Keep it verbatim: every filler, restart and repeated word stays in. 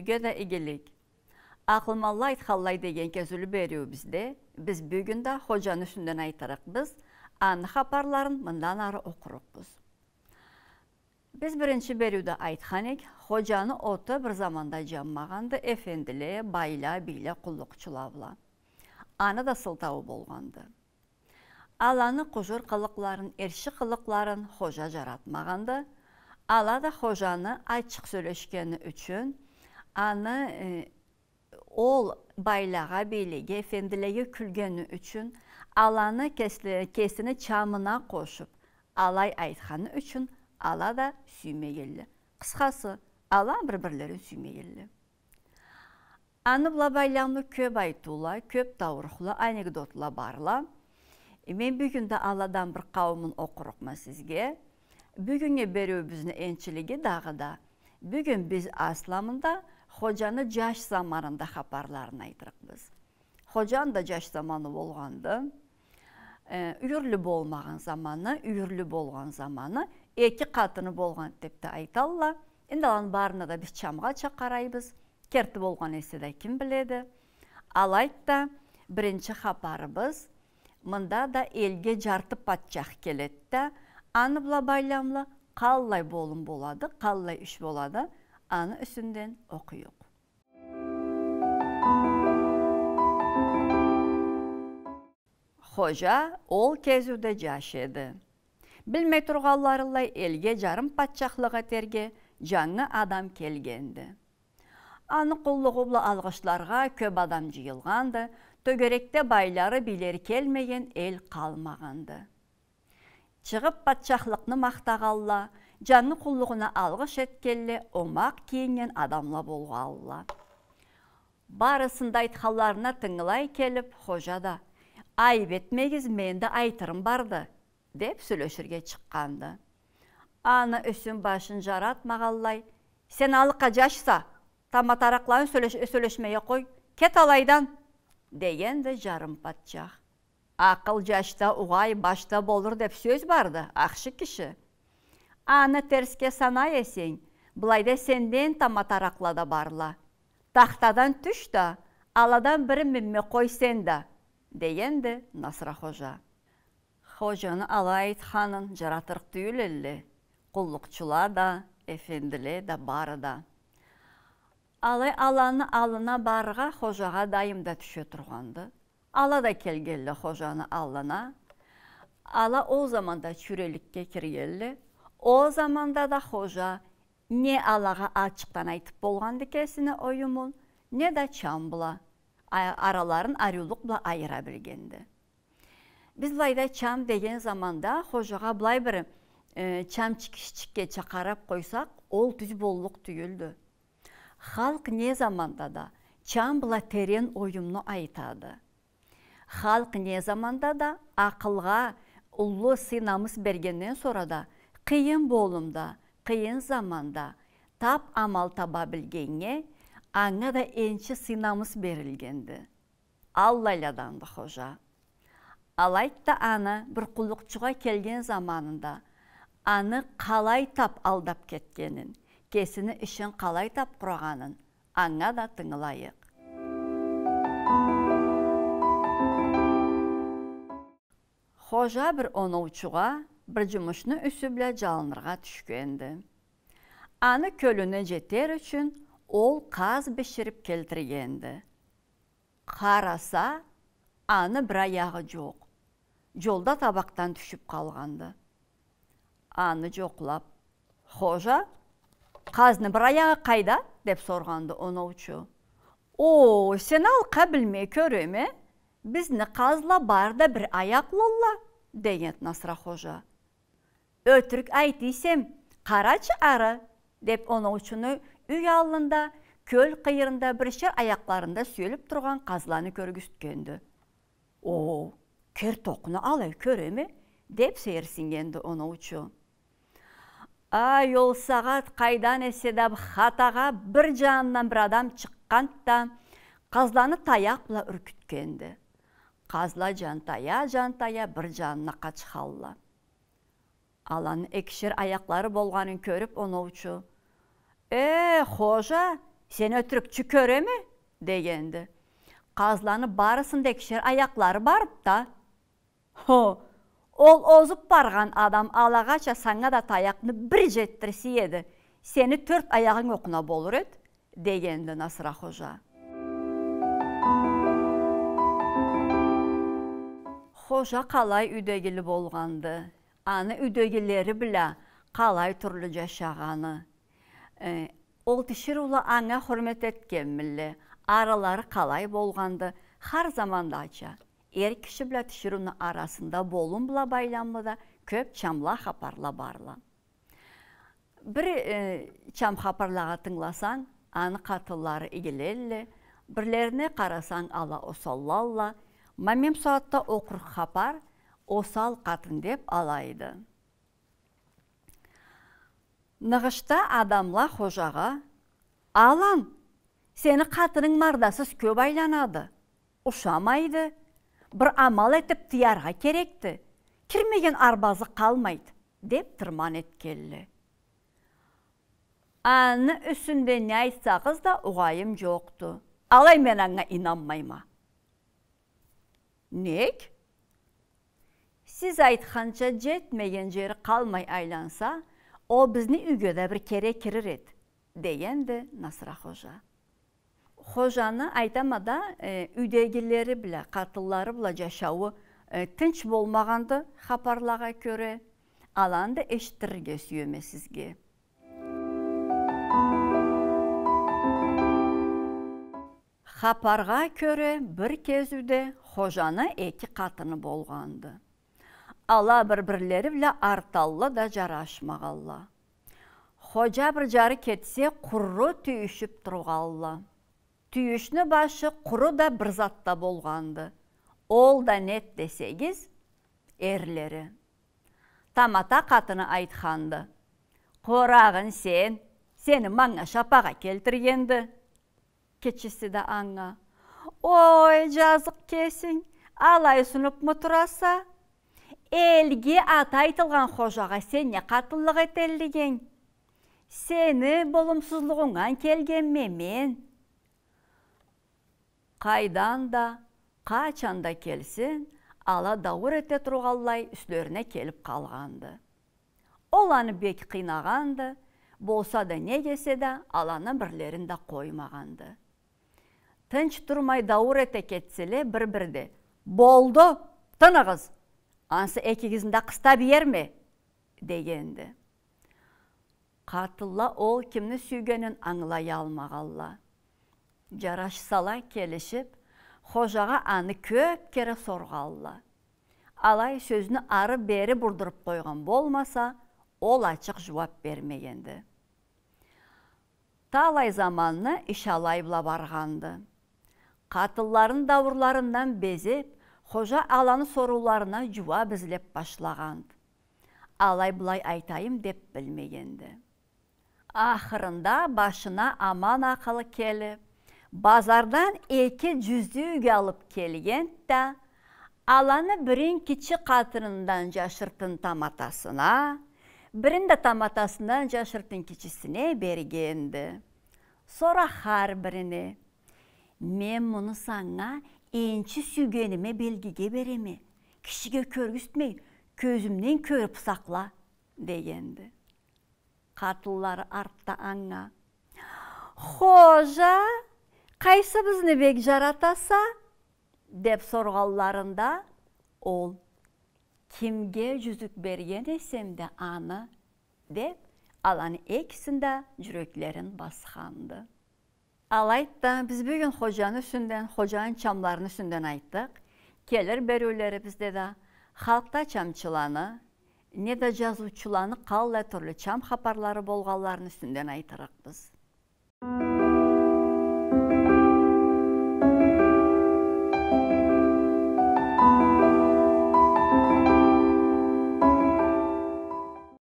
Юйге да игилик. Акъылманла айтханлай деген кезиулю бериуюбюзде биз бюгюн да Ходжаны юсюнден айтырыкъбыз, аны хапарларын мындан ары окъурукъбуз. Биз биринчи бериуде айтхан эк, Ходжаны оту бир заманда джанмагъанды, эфендиле, байла, бийле, къуллукъчула бла. Аны да сылтауу болгъанды. Аланы къужур къылыкъларын, эрши къылыкъларын Ходжа джаратмагъанды. Ала да Ходжаны ачыкъ сёлешгени ючюн, аны, э, ол байлагъа, бийлеге, эфендилеге кюлгени ючюн, аланы кесле-, кесини чамына къошуп, алай айтханы ючюн ала да сюймегенле. Къысхасы, ала бир-бирлерин сюймегенле. Аны бла байламлы кёп айтыула, кёп таурухла, анекдотла барла. Э, мен бюгюн да аладан бир къауумун окъурукъма сизге. Бюгюннгю бериуюбюзню энчилиги дагъыда. Бюгюн биз асламында Ходжаны джаш заманында хапарларын айтырыкъбыз. Ходжаны да джаш заманы болгъанды. Э, юйюрлю болмагъан заманы, юйюрлю болгъан заманы, эки къатыны болгъан деп да айталла. Энди аланы барына да биз чамгъача къарайбыз. Керти болгъан эсе да ким биледи. Алайды да, биринчи хапарыбыз, мында да элге джарты патчах келеди да, аны бла байламлы къаллай болум болады, къаллай иш болады, аны юсюнден окъуюкъ. Ходжа ол кезиуде джаш эди. Билмей тургъанларынлай элге джарым патчахлыкъ этерге джангы адам келгенди. Аны къуллугъу бла алгъышларгъа кёп адам джыйылгъанды, тёгерекде байлары, бийлери келмеген эл къалмагъанды. Чыгъып патчахлыкъны махтагъанла, джангы къуллугъуна алгъыш этгенле, омакъ кийиннген адамла болгъанла. Барысыны да айтханларына тынгылай келип, Ходжа да: «Айып этмегиз, мени да айтырым барды», — деп сёлеширге чыкъгъанды. Аны юсюн-башын джаратмагъанлай: «Сен алыкъа джашса, таматаракъланы сёлеш-, сёлешмеге къой, кет алайдан», — дегенди джарым патчах. «Акъыл джашда, угъай башда болур деп сёз барды, ахшы киши. Аны терсге санай эсенг, былайда сенден таматаракъла да барла. Тахтадан тюш да, аладан бирин минме къой сен да», — дегенди Насра Ходжа. Ходжаны алай айтханын джаратырыкъ тюйюл элле къуллукъчула да, эфендиле да, бары да. Алай аланы аллына барыргъа Ходжагъа дайым да тюше тургъанды. Ала да келгенле Ходжаны аллына. Ала ол заманда чюреликге киргенле. Ол заманда да Ходжа не алагъа ачыкъдан айтып болгъанды кесини оюмун, не да чам бла, а-, араларын ариулукъ бла айыра билгенди. Биз былайда чам деген заманда Ходжагъа былай бир, э, чамчик ишчикгеча къарап къойсакъ, ол тюз боллукъ тюйюлдю. Халкъ не заманда да чам бла терен оюмну айтады. Халкъ не заманда да акъылгъа уллу сый-намыс бергенден сора да, къыйын болумда, къыйын заманда тап амал таба билгеннге, анга да энчи сый-намыс берилгенди. Аллайладанды Ходжа. Алайды да, аны бир къуллукъчугъа келген заманында аны къалай тап алдап кетгенин, кесини ишин къалай тап къурагъанын анга да тынгылайыкъ. Ходжа бир оноучугъа бир джумушну юсю бла джалыныргъа тюшгенди. Аны кёлюне джетер ючюн ол къаз биширип келтиргенди. Къараса, аны бир аягъы джокъ. Джолда табакъдан тюшюп къалгъанды. Аны джокълап: «Ходжа, къазны бир аягъы къайда?» — деп соргъанды оноучу. «О, сен алкъа билмей кёреме, бизни къазла бары да бир аякълылла», — дегенди Насра Ходжа. «Ётюрюк айта эсем, къарачы ары», — деп, оноучуну юй аллында, кёл къыйырында биришер аякъларында сюелип тургъан къазланы кёргюзтгенди. «О, керти окъуна алай кёреме», — деп сейирсиннгенди оноучу. Ай, ол сагъат къайдан эсе да хатагъа бир джанындан бир адам чыкъгъанды да, къазланы таякъ бла юркютгенди. Къазла джантая-джантая бир джанына къачхалла. Аланы экишер аякълары болгъанын кёрюп оноучу: «Э, Ходжа, Сен ётюрюкчю кёреме? — дегенди. — Къазланы барысында экишер аякълары барыды да. Хо, ол озуп баргъан адам алагъача санга да таякъны бир жетдирсе эди, сени тёрт аягъынг окъуна болур эди, — дегенди Насра Хожа. Хожа къалай юйдегили болгъанды, аны юйдегилери бла къалай тюрлю жашагъаны. Э, ол тиширыула анга хурмет этгенмилле, аралары къалай болгъанды, хар замандача. Эр киши бла тиширыуну арасында болум бла байламлы да кёп чамла хапарла барла. Бир, э, чам хапарлагъа тынгыласанг, аны къатынлары игилелле, бирлерине къарасанг, ала осаллалла, ма мен бусагъатда окъурукъ хапар «Осал къатын» деп алайды. Ныгъышда адамла Хожагъа: «Алан, сени къатынынг мардасыз кёп айланады, ушамайды, бир амал этип тыяргъа керекди, кирмеген арбазы къалмайды», — деп тырман этгелле. Аны юсюнде не айтсагъыз да угъайым жокъду. Алай мен анга ийнанмайма. Нек? Сиз айтханча, жетмеген жери къалмай айланса, ол бизни юйге да бир кере кирир эди, — дегенди Насра Хожа. Хожаны, айтама да, э, юйдегилери бла, къатынлары бла жашауу, э, тынч болмагъанды хапарлагъа кёре, аланы да эшитдирирге сюеме сизге. Хапаргъа кёре, бир кезиуде Хожаны эки къатыны болгъанды. Ала бир-бирлери бла арталла да жарашмагъалла. Хожа бир жары кетсе, къуру тюйюшюп тургъалла. Тюйюшню башы къуру да бир затда болгъанды. Ол да нед десегиз, эрлери. Тамата къатыны айтханды: «Къорагъын сен, сени манга шапагъа келтиргенди». Кичиси да анга: «Ой, жазыкъ кесинг, алай сунупму тураса? Элге аты айтылгъан Хожагъа сен не къатынлыкъ этеллигенг? Сени болумсузлугъунгдан келгенме мен». Къайдан да, къачан да келсин, ала дауур эте тургъанлай юслерине келип къалгъанды. Ол аны бек къыйнагъанды, болса да, не эсе да, аланы бирлерин да къоймагъанды. Тынч турмай дауур эте кетселе, бир-бирде: «Болду, тыныгъыз! Ансы экигизни да къыстап иерме!» — дегенди. Къатынла ол кимни сюйгенин ангылаялмагъалла. Жарашсала келишип, Хожагъа аны кёп кере соргъалла. Алай сёзню ары-бери бурдуруп къойгъан болмаса, ол ачыкъ жууап бермегенди. Талай заманны иш алай бла баргъанды. Къатынларыны дауурларындан безеп, Хожа аланы сорууларына жууап излеп башлагъанды. Алай-былай айтайым деп билмегенди. Ахырында башына аман акъылы келип, базардан эки жюзюк алып келгенди да, аланы бирин кичи къатынындан жашыртын таматасына, бирин да таматасындан жашыртын кичисине бергенди. Сора хар бирине: «Мен муну санга энчи сюйгениме белгиге береме. Кишиге кёргюзтмей, кёзюмден кёрюп сакъла», — дегенди. Къатынлары артда анга: «Хожа, къайсыбызны бек жаратаса?» — деп соргъанларында, ол: «Кимге жюзюк берген эсем да, аны», — деп, аланы экисини да жюреклерин басханды. Алайды да, биз бюгюн Хожаны юсюнден, Хожаны чамларыны юсюнден айтдыкъ. Келир бериулерибизде да халкъда чамчыланы, неда жазыучуланы къаллай тюрлю чам хапарлары болгъанларыны юсюнден айтырыкъбыз.